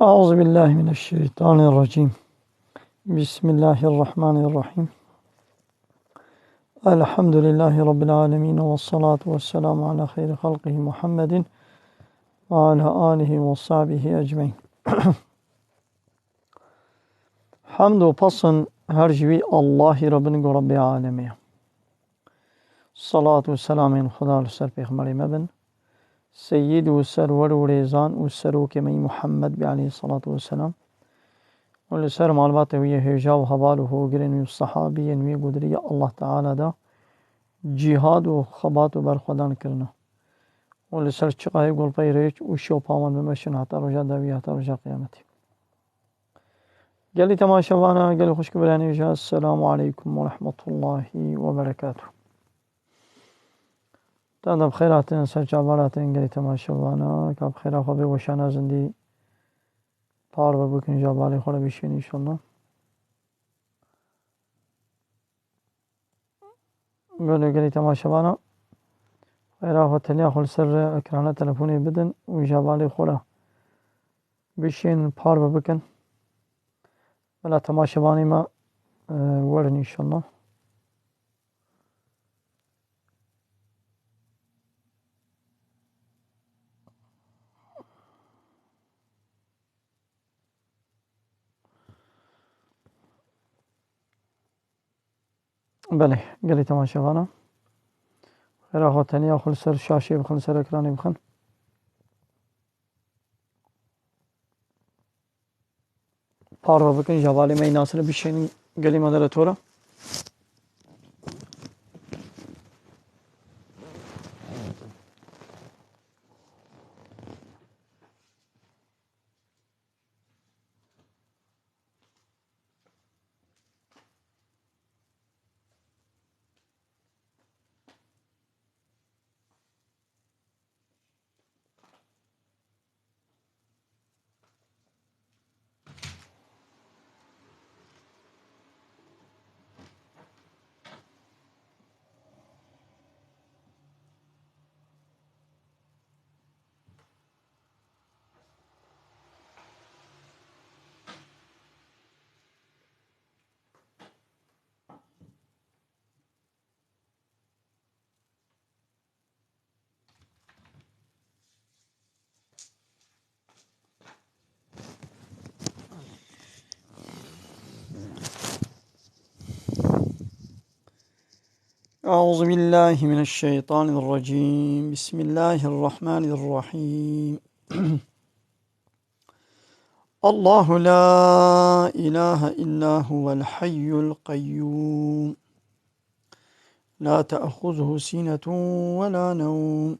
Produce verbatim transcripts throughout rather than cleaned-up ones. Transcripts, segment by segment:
أعوذ بالله من الشيطان الرجيم. بسم الله الرحمن الرحيم. الحمد لله رب العالمين، والصلاة والسلام على خير خلقه محمد وعلى آله وصحبه أجمعين. Hemd û pesn her ji wî Allahî re bin ku Rebbê alemê ye. Salat û selamên Xuda li ser pêxemberê me bin, Seyyid û serwer û rêzan û serokê me yî Muhammed bî aleyhissalatu vesselam û li ser malbatê wî yê hêja û heval û hogirên wî û sehabiyên wî ku di rêya Allah Teala de cîhad û xebat û berxwedan kirine û li ser çiqayê ku li pey rêç û şopa wan bimeşin heta roja dawî, heta roja qiyametê. Gelî temaşevana, gelî xwişk û birayên hêja, Esselamu aleykum ve rahmetullahi ve berekatuh. Te de bi xêr hatin, ser çavan hatin, gelî temaşevana, ka bi xêra xwe bê, weşana zindî parve bikin, ji hevalê xwe re bişên înşallah. Belê gelî temaşevana, xêra xwe teliya xwe li ser ekrana telefonê bidin û ji hevalê xwe re bişên parve bikin. Bila temaşevanê me, e, werin înşallah. Belê, gelî temaşevana. Xêra xwe teniya xwe li ser şaşê bixin, li ser ekranê bixin. Parve bikin, ji hevalê me yî Nasirê bişênin gelî moderatora. أعوذ بالله من الشيطان الرجيم. بسم الله الرحمن الرحيم. الله لا إله إلا هو الحي القيوم. لا تأخذه سنة ولا نوم.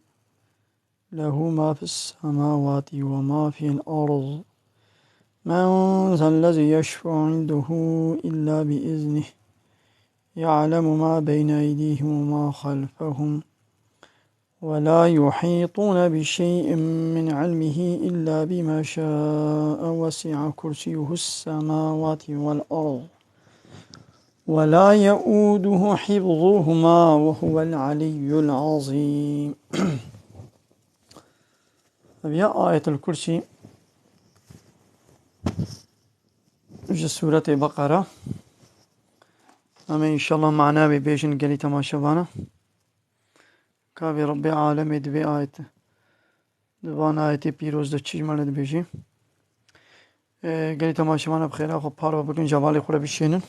له ما في السماوات وما في الأرض. من ذا الذي يشفع عنده إلا بإذنه. يعلم ما بين أيديهم وما خلفهم. ولا يحيطون بشيء من علمه إلا بما شاء وسع كرسيه السماوات والأرض ولا يؤوده حفظهما وهو العلي العظيم. Ev ya Ayetul Kursî ji Sûretê Beqera. Em ê înşallah mana wê bêjin gelî temaşevana. Ka vê Rebbê alemê di vê ayet, di van ayetê pîroz de çi ji me re dibêjî? Ê, gelî temaşevana bi xêra xwe parve bikin, ji hevalê xwe re bişênin.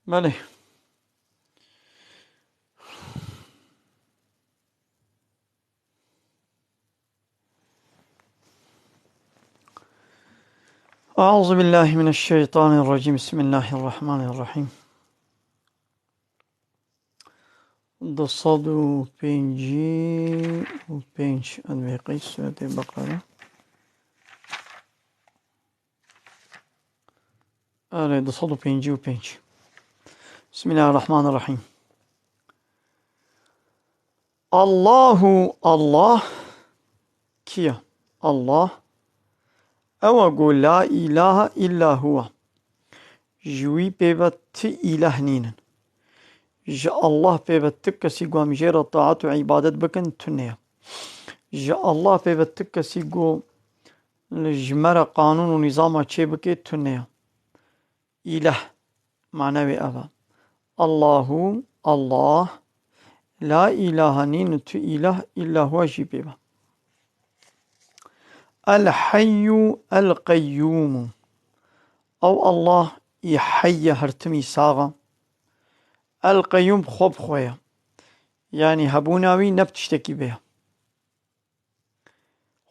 Belê. أعوذ بالله من الشيطان الرجيم. بسم الله الرحمن الرحيم. Du sed û pêncî û pênc, em vê qey Sûretê Beqere. Erê, du sed û pêncî û pênc. Bismillahirrahmanirrahîm. Allahu Allah kî ye? Allah ew e ku la îlahe îlla huwe. Ji wî pê ve ti îleh nînin. Ji Allah pê ve ti kesî ku em jê re taet û îbadet bikin tune ye. Ji Allah pê ve ti kesî ku li ji me re qanûn û nîzama çêbike tune ye. Îleh, mane wê ev e. Allahu, Allah, la îlahe nîn tu îleh îlla huwe jî pê ve. El Heyyu El Qeyyûmu. Ew Allah î heyy e, her timî sax e. El Qeyyûm xwe bi xwe ye. Yanî hebûna wî ne bi tiştekî bê ye.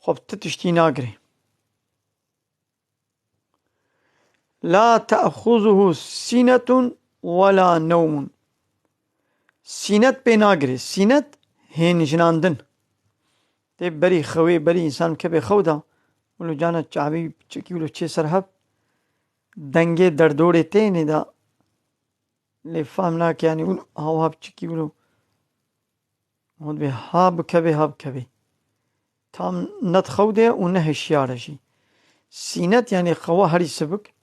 Xwe bi ti tiştî nagirê. La te'xuzuhu sinetun ve la newmun. Sînet pê nagirê. Sînet hênijinandin. Tê berî xewê, berî însan keve xew de, wilo cana çavî piçekî wilo çê ser hev, dengê derdorê tênê de lê fam nake, yanî wilo hawa piçekî wilo hûn dibê ha bikevê, ha bikevê. Tam ne di xew de ye û ne hişyar e jî. Sînet, yanî xewa herî sivik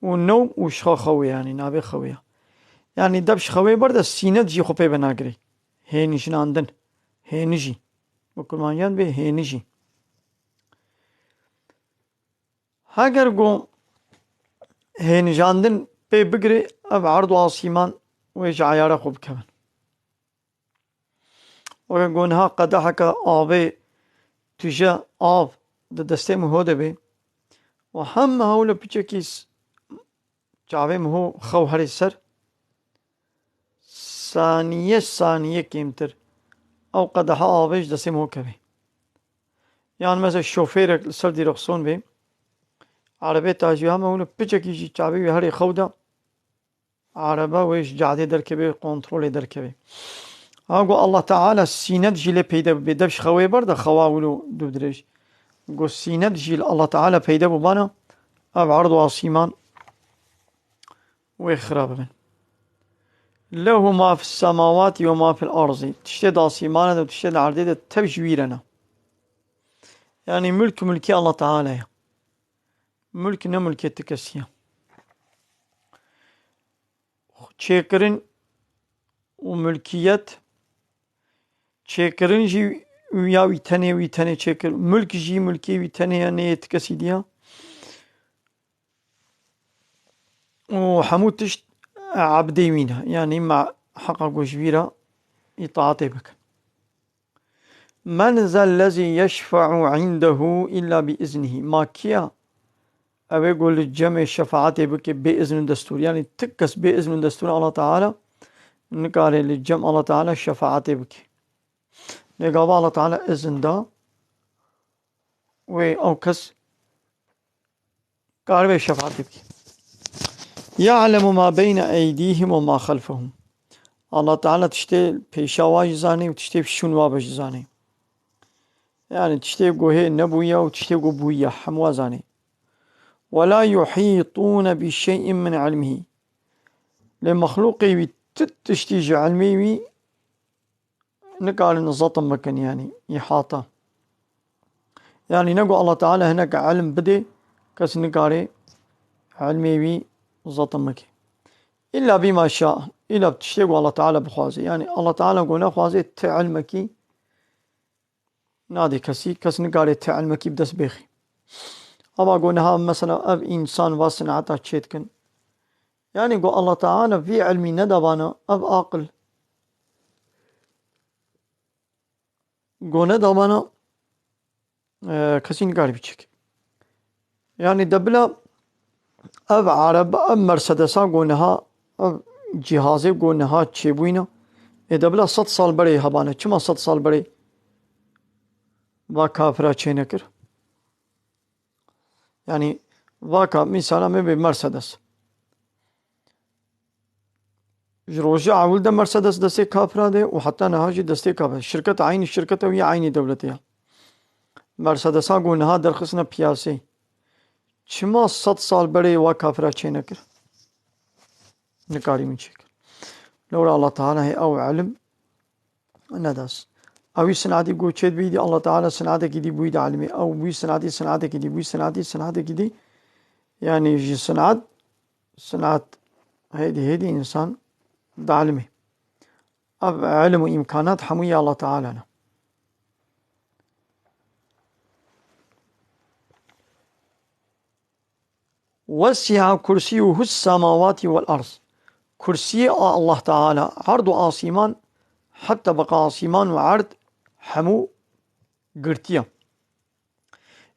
û newm û ji xwe xew e, yanî navê xew e. Yanî def ji xewê berde sînet jî xwe pê ve nagirê. Hênijinandin. Hênijî. Bi kurmanciyan bê hênijî. Heger ku hênijandin pê bigirê, ev erd û asîman wê ji eyara xwe bikevin. Weke ku niha qedeheke avê tije, av di destê min ho de bê û heme hewle piçekî s-, çavê min ho xew herê ser, saniye saniye kêmtir ew qedeha avê ji destê min ho kevê. Yan mesela şofêrek li ser dîrokson bê, erebê tajî heme hewle piçekî jî çavê wî herê xew de, Araba wê ji cadê derkeve, kontrolê derkeve. Ha ku Allah Teala sînet jî lê peyde bibe, dev ji xewê ber de xewa wilo dû dirêj. Ku sînet jî li Allah Teala peyde bû bana, ev erd û asîman wê xira bibin. Lehu ma fis semawati ve ma fil arzî. Tiştê di asîmana de û tiştê di erdê de tev ji wî re ne. Yanî mulk mulkê Allah Teala ye. Mulk ne mulkê ti kesî ye. Çêkirin û mulkiyet, çêkirin jî ya wî tenê, wî tenê çêkir. Mulk jî mulkê wî tenê ye, neyê ti kesî diya. Û hemû tişt ebdê wî ne. Yanî me heqa ku ji vî re îtaatê bikin. Men zellezî yeşfe'u indehu illa bi iznihî. Ma kiya ew ê ku li cemê şefaetê bike bê izn û destûr? Yanî ti kes bê izn û destûr Allah Teala nikare li cem Allah Teala şefaetê bike. Lê gava Allah Teala izin da, wê ew kes karibe şefaetê bike. Ya'lemu ma beyne eydîhim ve ma xelfehum. Allah Teala tiştê pêşa wa jî zanê û tiştê şûn wa be jî zanê. Yani tiştê ku hê nebûye û tiştê ku bûye, hemû wa zanê. Ve la yuhîtûne bi şey'in min ilmihî. Lê mexlûqê wî ti tiştî ji ilmê wî nikarin zetim bikin, yani îhata. Yani ne ku Allah Teala hinek ilm bidê, kes nikare ilmê wî zetim bike. Îlla bîma şa, îlla bi tiştê ku Allah Teala bixwaze. Yani Allah Teala ku nexwaze ti ilmekî nadê kesî, kes nikare ti ilmekî bi dest bêxî. Ama ku niha mesela ev însan va sineta çê dikin. Yani ku Allah Teala vî ilmî nedabana, ev aqil ku nedabana, e, kesî nikare biçik. Yani de bila ev araba, ev Mercedesa ku niha, ev cihazê ku niha çêbûyîne, ê de bila sed sal berê hebane. Çima sed sal berê va kafira çênekir? Yani vaka mîsala me bê Mercedes. Ji rojê ewil de Mercedes destê kafira de û heta niha jî destê kafira. Şirket eynî şirket e û yê eynî dewletê ye. Mercedesa ku niha derxistine piyasê, çima sed sal berê wa kafira çê nekir? Nikarî min çêkir. Lewra Allah Teala hê ew ilim nedas. Ew wî sinadî ku çê dibî dî, Allah Teala sinadekî dî bûyî de ilimê. Ew wî sinadî, sinadekî dî, wî sinadî, sinadekî dî. Yani ji sinad, sinad hêdî hêdî insan da ilimê. Ev ilim û imkanat hemû ya Allah Teala ne. Wesi'a kursiyuhu semawati vel arz. Kursiyê a Allah Teala erd û asîman, heta beqa asîman û erd hemû girtiye.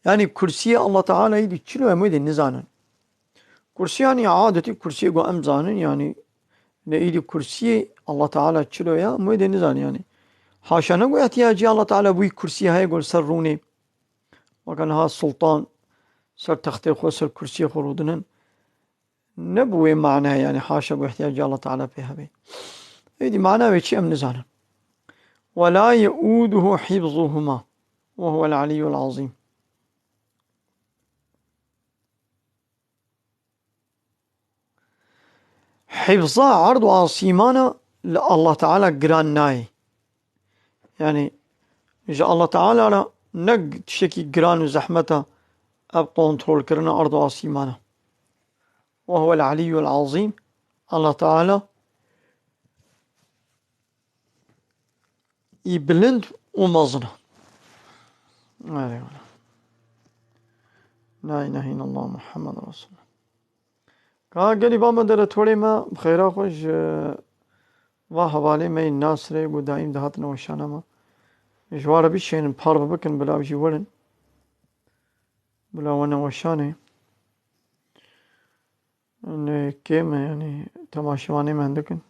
Yani kursiyê Allah Teala îdî çilo em wê dê nizanin. Kursî yani adetî kursiyê ku em zanin yani ne îdî kursiyê Allah Teala çilo ya em wê dê nizanin yani. Haşa ne ku ihtiyacî Allah Teala bûyî kursiyê heye ku li ser rûnê. Weke niha sultan ser textê xwe, ser kursiyê xwe rûdinin. Ne bi wê manayê, yani haşa ku ihtiyacê Allah Teala pê hebe. Êdî mana wê çi em nizanin. "Ve la yeûduhu hifzuhuma ve huvel aliyyul azîm." Hifza erd û asîmana li Allah Teala giran nayê. Yani ji Allah Teala re ne tiştekî giran û zehmet e ev kontrolkirina erd û asîmana. Ve huvel aliyyul azîm. Allah Teala î bilind û mezin e. Erê wele. La ilahe illallah Muhammed Resulullah. Ka gelî ba me dere torê me bi xeyra xwe ji va hevalê me yên Nasirê ku daîm dihatin weşana me. Ji wa re bişênin, par bikin, bila ew jî werin. Bila wene weşanê. Nê kêm e, yani temaşevanê me hindik in.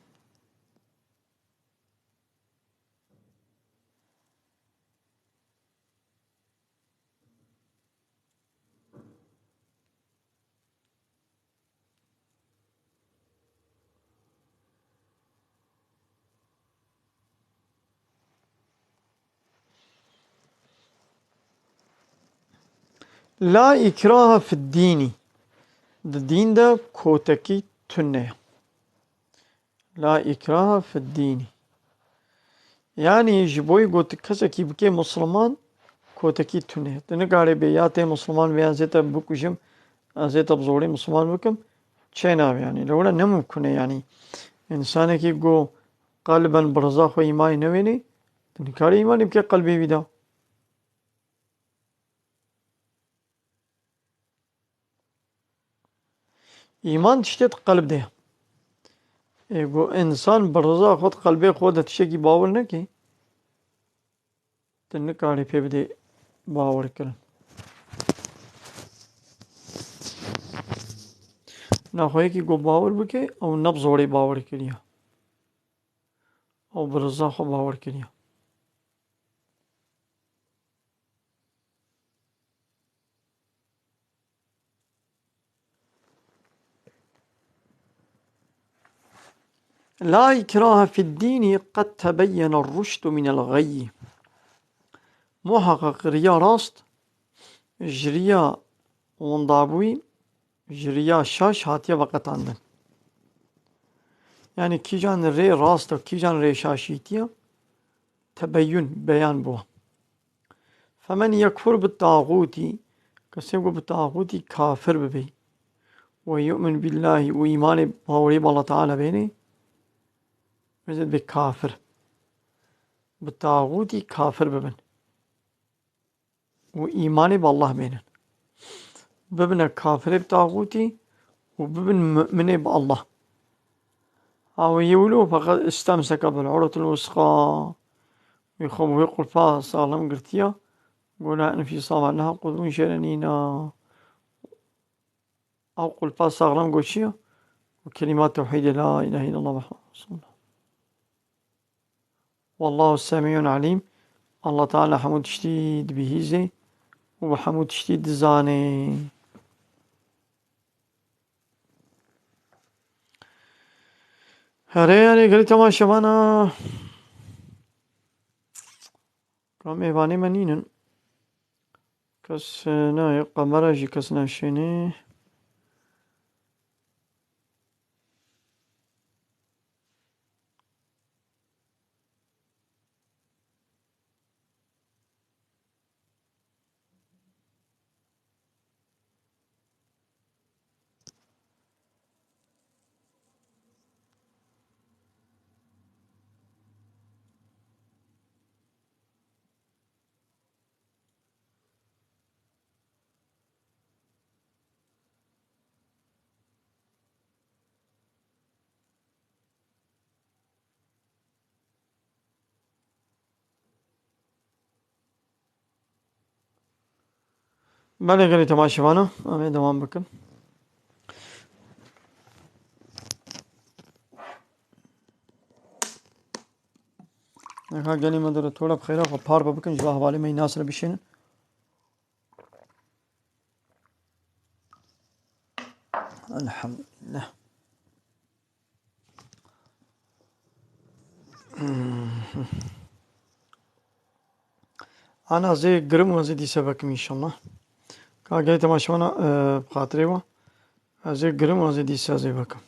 La ikraha fid dînî. Di dîn de kotekî tune ye. La ikraha fid dînî. Yani ji bo ku tu kesekî bike Musliman, kotekî tune. Tu nikarê bê ya tê Musliman bê, ez ê te bikujim, ez ê te bi zorê Musliman bikim, çê nabe yani. Lewra ne mimkun e yani. Însanekî ku qelben bi riza xwe îmanê newênê, tu nikarî îmanê bike qelbê wî de. Îman tiştê di qelb de ye. Ê, ku însan bi riza xwe di qelbê xwe de tiştekî bawer neke, tu nikarî pê bidê bawer kirin. Naxwe yekî ku bawer bike, ew ne bi zorê bawer kiriye. Ew bi riza xwe bawer kiriye. La ikrahe fid dînî qed tebeyyene ruşdu minel gayy. Muhaqqeq riya rast ji riya windabûyî, ji riya şaş hatiye veqetandin. Yani kîjan rê rast e, kîjan rê şaşîtiye, tebeyyun, beyan bû. Femen yekfur bi tağûtî, kesê ku bi tağûtî kafir bibe, ve yu'min billahî û îmanê bawerî bi Allah Teala bêne, mêze be kafir. Bi tağûtî kafir bibin. Û îmanê bi Allah bênin. Bibine kafirê bi tağûtî û bibin mu'minê bi Allah. Awe yewlo feqet istemseke bil urwetil wusqa. Wî xwe bi wê qulpa saxlem girtiya. Gola enfîsama niha qutbûn jê re nîna. Ew qulpa saxlem goşiya. Û kelîma tewhîdê la ilahe illallah Muhammed Resulullah. Wallahu semîun alîm. Allah Teala hemû tiştî dibihîzê û bi hemû tiştî dizanê. Erê, erê, gelî temaşevana. Ka mêvanê me nînin. Kes, e, nayê, kamera jî kes neşênê. Belê gelî temaşevana, em ê dewam bikin. Neka gelî me dere tola bi xêra xwe par bikin, ji bo hevalê me yî nasire bişênin. Elhamdülillah. Ana zê girim wan zê dîse vekim înşallah. Ka gelê temaşevana, e, bi xatirê we. Ez ê girim wan zê dîse ez ê vekim.